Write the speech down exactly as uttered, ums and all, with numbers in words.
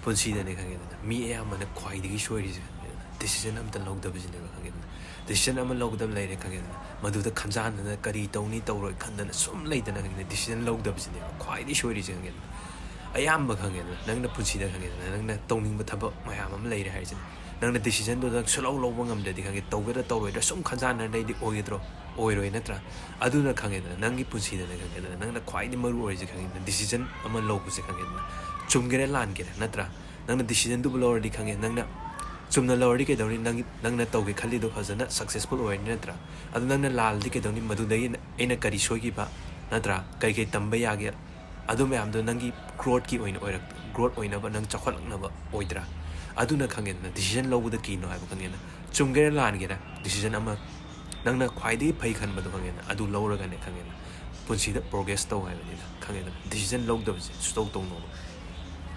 ꯄꯨꯟꯁꯤꯗꯅꯦ ꯈꯪꯉꯦꯗꯅ, ꯃꯤ ꯑꯌꯥꯝꯕꯅ ꯈ꯭ꯋꯥꯏꯗꯒꯤ ꯁꯣꯏꯔꯤꯁꯦ ꯈꯪꯉꯦꯗꯅ, decision ꯑꯝꯇ ꯂꯧꯗꯕꯁꯤꯅꯦꯕ ꯈꯪꯉꯦꯗꯅ꯫ Decision ꯑꯃ ꯂꯧꯒꯗꯕ ꯂꯩꯔꯦ ꯈꯪꯉꯦꯗꯅ, ꯃꯗꯨꯗ ꯈꯟꯖꯥꯟꯗꯅ ꯀꯔꯤ ꯇꯧꯅꯤ ꯇꯧꯔꯣꯏ ꯈꯟꯗꯅ ꯁꯨꯝ ꯂꯩꯗꯅ ꯈꯪꯉꯦꯗꯅ, decision ꯂꯧꯗꯕꯁꯤꯅꯦꯕ ꯈ꯭ꯋꯥꯏꯗꯒꯤ ꯁꯣꯏꯔꯤꯁꯦ ꯈꯪꯉꯦꯗꯅ꯫ ꯑꯌꯥꯝꯕ ꯈꯪꯉꯦꯗꯅ, ꯅꯪꯅ ꯄꯨꯟꯁꯤꯗ ꯈꯪꯉꯦꯗꯅ, ꯅꯪꯅ ꯇꯧꯅꯤꯡꯕ ꯊꯕꯛ ꯃꯌꯥꯝ ꯑꯃ ꯂꯩꯔꯦ ꯍꯥꯏꯔꯤꯁꯤꯅꯦ, ꯅꯪꯅ decisionꯗꯨꯗ ꯁꯨꯂꯧ ꯂꯧꯕ ꯉꯝꯗ꯭ꯔꯗꯤ ꯈꯪꯉꯦ, ꯇꯧꯒꯗ꯭ꯔꯥ ꯇꯧꯔꯣꯏꯗ꯭ꯔꯥ ꯁꯨꯝ ꯈꯟꯖꯥꯟꯅꯔ ꯂꯩꯗꯤ ꯑꯣꯏꯒꯗ꯭ꯔꯣ? ꯑꯣꯏꯔꯣꯏ, ꯅꯠꯇ꯭ꯔꯥ? ꯑꯗꯨꯅ ꯈꯪꯉꯦꯗꯅ, ꯅꯪꯒꯤ ꯄꯨꯟꯁꯤꯗꯅꯦ ꯈꯪꯉꯦꯗꯅ, ꯅꯪꯅ ꯈ꯭ꯋꯥꯏꯗꯒꯤ ꯃꯔꯨ ꯑꯣꯏꯔꯤꯁꯦ ꯈꯪꯉꯦꯗꯅ, decision ꯑꯃ ꯂꯧꯕꯁꯦ ꯈꯪꯉꯦꯗꯅ, ꯆꯨꯝꯒꯦꯔꯥ ꯂꯥꯟꯒꯦꯔꯥ, ꯅꯠꯇ꯭ꯔꯥ? ꯅꯪꯅ decisionꯗꯨꯕꯨ ꯂꯧꯔꯗꯤ ꯈꯪꯉꯦ, ꯅꯪꯅ ꯆꯨꯝꯅ ꯂꯧꯔꯗꯤ ꯀꯩꯗꯧꯅꯤ? ꯅꯪ, ꯅꯪꯅ ꯇꯧꯒꯦ ꯈꯜꯂꯤꯗꯣ ꯐꯖꯅ successful ꯑꯣꯏꯔꯅꯤ, ꯅꯠꯇ꯭ꯔꯥ? ꯑꯗꯨ ꯅꯪꯅ ꯂꯥꯜꯂꯗꯤ ꯀꯩꯗꯧꯅꯤ? ꯃꯗꯨꯗꯒꯤ ꯑꯩꯅ ꯀꯔꯤ ꯁꯣꯏꯈꯤꯕ, ꯅꯠꯇ꯭ꯔꯥ? ꯀꯩ ꯀꯩ ꯇꯝꯕ ꯌꯥꯒꯦ? ꯑꯗꯨ ꯃꯌꯥꯝꯗꯣ ꯅꯪꯒꯤ growthꯀꯤ ꯑꯣꯏꯅ ꯑꯣꯏꯔꯛ-, growth ꯑꯣꯏꯅꯕ, ꯅꯪ ꯆꯥꯎꯈꯠꯂꯛꯅꯕ ꯑꯣꯏꯗ꯭ꯔꯥ? ꯑꯗꯨꯅ ꯈꯪꯉꯦꯗꯅ, decision ꯂꯧꯕꯗ ꯀꯤꯅꯣ ꯍꯥꯏꯕ ꯈꯪꯉꯦꯅ꯫ ꯆꯨꯝꯒꯦꯔꯥ ꯂꯥꯟꯒꯦꯔꯥ, decision ꯑꯃ ꯅꯪꯅ ꯈ꯭ꯋꯥꯏꯗꯒꯤ ꯐꯩ ꯈꯟꯕꯗꯣ ꯈꯪꯉꯦꯅ, ꯑꯗꯨ ꯂꯧꯔꯒꯅꯦ ꯈꯪꯉꯦꯅ, ꯄꯨꯟꯁꯤꯗ progress ꯇꯧ ꯍꯥꯏꯕꯅꯤꯅ ꯈꯪꯉꯦꯗꯅ꯫ Decision ꯂꯧꯗꯕꯁꯦ ꯁꯨꯇꯧ ꯇꯧꯅꯣꯕ꯫